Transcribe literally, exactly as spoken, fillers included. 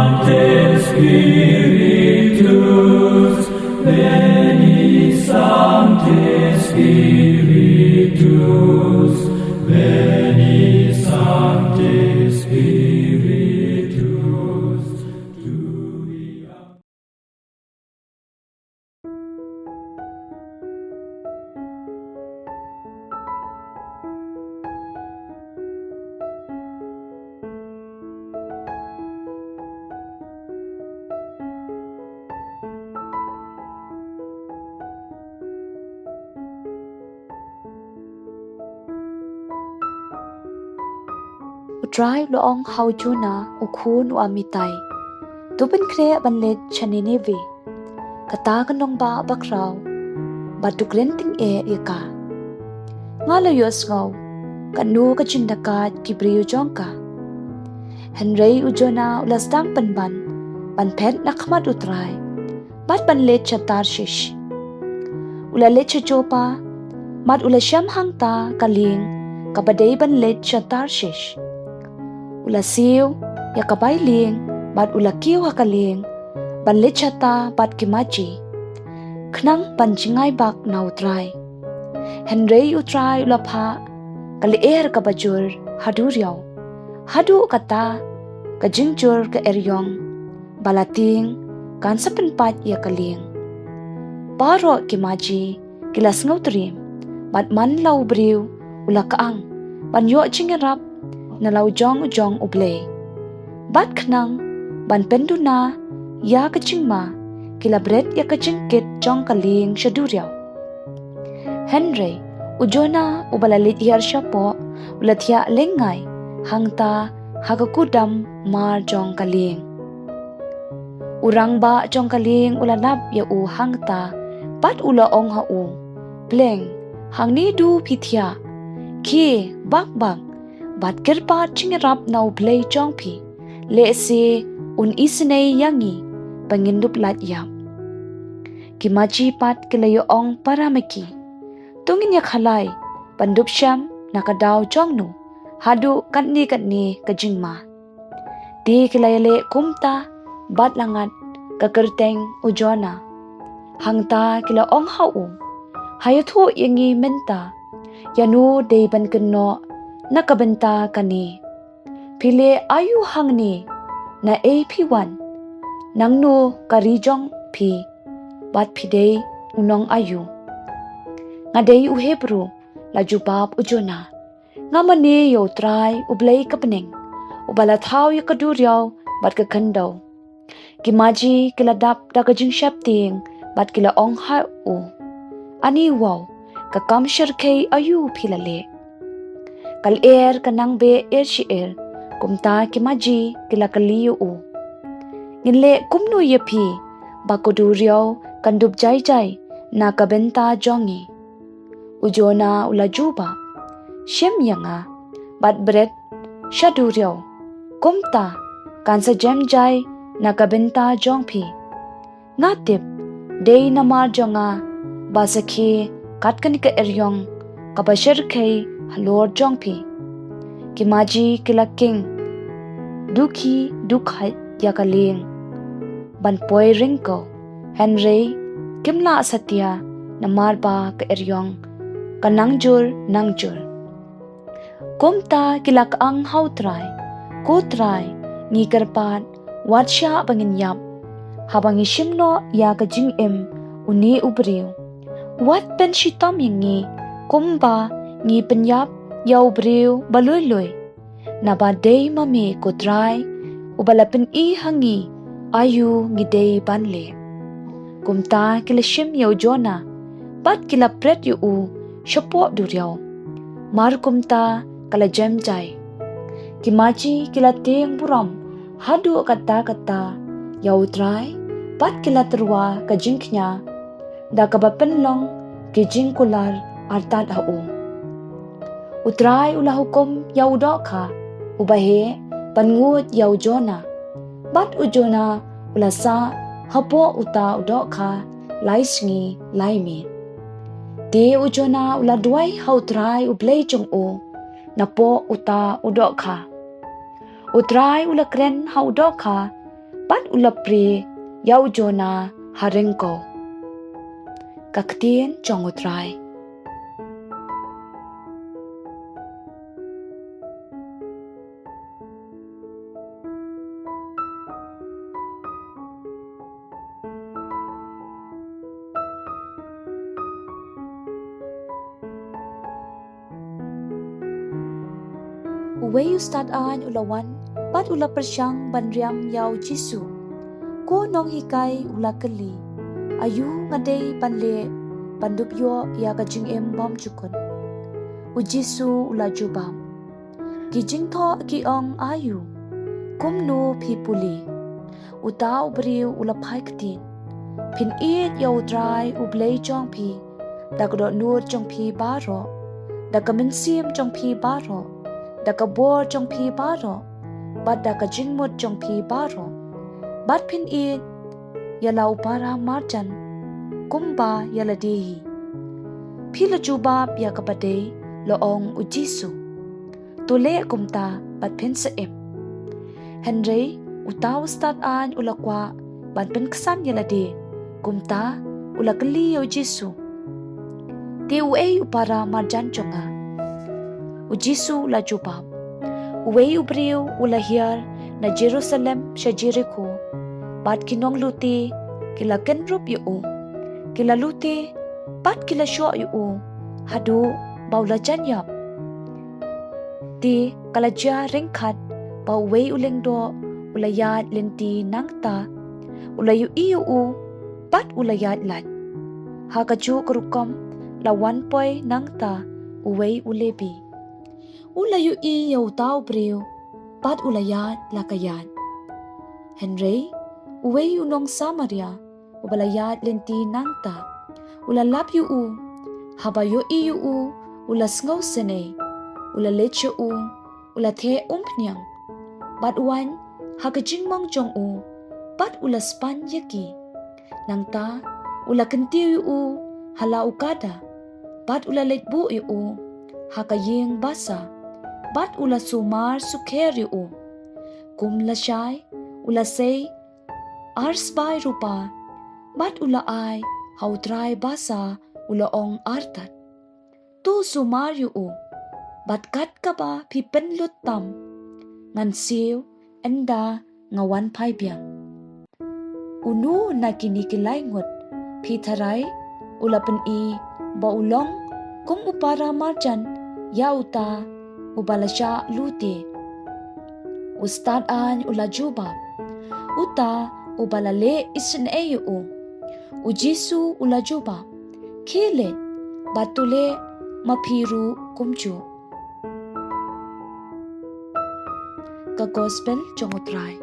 Sancte Spiritus, veni, Sancte Spiritus, veni, Sancte Spiritus. U Trai u la ong ha u Jonah, u khun u Amittai, to pynkhreh ban leit sha Nineveh, kata ka nongbah bakhraw, bad to kren tyngeh ïa ka. Nga la ïohsngew katno ka jingdakaid ki briew jong ka. Hynrei u Jonah u la sdang pynban ban phet na khmat u Trai, bad ban leit sha Tarshish. U la leit sha Joppa, bad u la shem hangta ka lieng kaba dei ban leit sha Tarshish. U la siew ïa ka bai lieng, bad u la kiew ha ka lieng ban leit shata bad ki maji, khnang ban jngai bak na u Trai. Hynrei u Trai u la phah ka lyer kaba jur ha duriaw, haduh kata ka jingjur ka eriong ba la tieng kan sa pynpait ïa ka lieng. Baroh ki maji ki la sngewtriem, bad man la u briew u la kyang ban ïoh jingïarap na la u jong u jong U Blei. Bad khnang ban pynduna ïa ka jingma, ki la bret ïa ka jingkit jong ka lieng sha duriaw. Hynrei u Jonah uba la leit hiar shapoh, u la thiah lyngngai hangta ha ka kudam mar jong ka lieng. U rangbah jong ka lieng u la lap ïa u hangta, bad u la ong ha u, Pleng, hangne duh phi thiah. Khie, bak bak, bad kyrpad jingïarap na U Blei jong phi, lehse un isynei ïa ngi ba ngin dup lait ïap. Ki maji pat ki la ïa ong para ma ki, to ngin ïa khalai ban dup shem na ka daw jong no haduh katne katne ka jingma. Te ki la ïaleh kumta bad la ngat ka kyrteng u Jonah. Hangta ki la ong ha u, ha ïathuh ïa ngi mynta, ïano dei ban kynnoh na ka bynta kane? Phi leh aïu hangne? Na ei phi wan? Nangno ka ri jong phi? Bad phi dei u nong aïu? Nga dei u Hebru, la jubab u Jonah. Nga mane ïa U Trai U Blei ka bneng, uba la thaw ïa ka duriaw bad ka khyndew. Ki maji ki la dap da ka jingsheptieng bad ki la ong ha u, Ani wow, ka kam shyrkhei aïu phi la leh? Ka lyer ka nang beh er shi er, kumta ki maji ki la kylli ïa u, Ngin leh kumno ïa phi ba ka duriaw kan dup jai jai na ka bynta jong ngi? U Jonah u la jubab, Shim ïa nga bad bret sha duriaw, kumta kan sa jem jai na ka bynta jong phi. Nga tip, dei namar jong nga ba sa khie kat kane ka eriong kaba shyrkhei halor jong phi. Ki maji ki la king dukhi dukhait ïa ka lieng ban poi ryngkew, hynrei kim lah satia namar ba ka eriong ka nang jur nang jur. Kumta ki la kyang ha U Trai, Ko Trai, ngi kyrpad, wat shah ba ngin ïap haba ngi shim noh ïa ka jingim une u briew. Wat pynshitom ïa ngi kumba ngi pynïap ïa u briew ba lui lui. Naba dei ma me, Ko Trai, uba la pyni ha ngi aïu ngi dei ban leh. Kumta ki la shim ïa u Jonah bad ki la pret ïa u shapoh duriaw. Mar kumta ka la jem jai. Ki maji ki la tieng burom haduh katta katta ïa U Trai, bad ki la tyrwa ka jingkñia da kaba pynlong ki jingkular artat ha u. U Trai u la hukum ïa u dohkha uba heh ban nguid ïa u Jonah, bad u Jonah u la sah hapoh uta u dohkha lai sngi lai miet. Te u Jonah u la duwai ha U Trai U Blei jong u napoh uta u dohkha. U Trai u la kren ha u dohkha Bad u la prie ïa u Jona ha ryngkew. Ka ktien jong U Trai. Uwei u stad-aiñ u la wan, bad u la pyrshang ban riam ïa U Jisu. Ko nonghikai, u la kylli, aïu nga dei ban leh ban dup ïoh ïa ka jingim bymjukut? U Jisu u la jubab, ki jingthoh ki ong aïu? Kumno phi pule? Uta u briew u la phai ktien, phin ïeit ïa U Trai U Blei jong phi da ka dohnud jong phi baroh, da ka mynsiem jong phi baroh, da ka bor jong phi baroh, bad da ka jingmut jong phi baroh. Bad phin ïeit ïa la u para marjan kumba ïa lade hi. Phi la jubab ïa kaba dei, la ong U Jisu. To leh kumta bad phin sa im. Hynrei uta u stad-aiñ u la kwah ban pynksan ïa lade, kumta u la kylli ïa U Jisu, te uei u para marjan jong nga? U Jisu u la jubab, uwei u briew u la hiar na Jerusalem sha Jerikho, bad ki nonglute ki la kynrup ïa u, ki la lute, bad ki la shoh ïa u haduh ba u la jan ïap. Te ka la jia ryngkat ba uwei u lyngdoh u la ïaid lynti nangta, u la ïohi ïa u, bad u la ïaid lait. Ha kajuh ka rukom la wan poi nangta uwei u Lebi, u la ïohi ïa uta u briew, bad u la ïaid la ka ïaid. Hynrei uwei u nong Samaria uba la ïaid lynti nangta, u la lap ïa u. Haba ïohi ïa u, u la sngewsynei, u la leit sha u, u la theh umphniang, bad u ain ha ka jingmong jong u, bad u la span ïa ki. Nangta u la kyntiew ïa u ha la u kada, bad u la leit buh ïa u ha ka ïing basa, bad u la sumar sukher ïa u. Kum lashai u la sei ar sbai rupa, bad u la ai ha u trai basa, u la ong artat, to sumar ïa u, bad kat kaba phi pynlut tam, ngan siew ynda nga wan phai biang. Uno na kine ki lai ngut phi tharai? U la pyni ba u long kum u para marjan ïa uta uba la shah lute. U stad-aiñ u la jubab, uta uba la leh isynei ïa u. U Jisu u la jubab, khie leit bad to leh ma phi ruh kumjuh. Ka Gospel jong U Trai.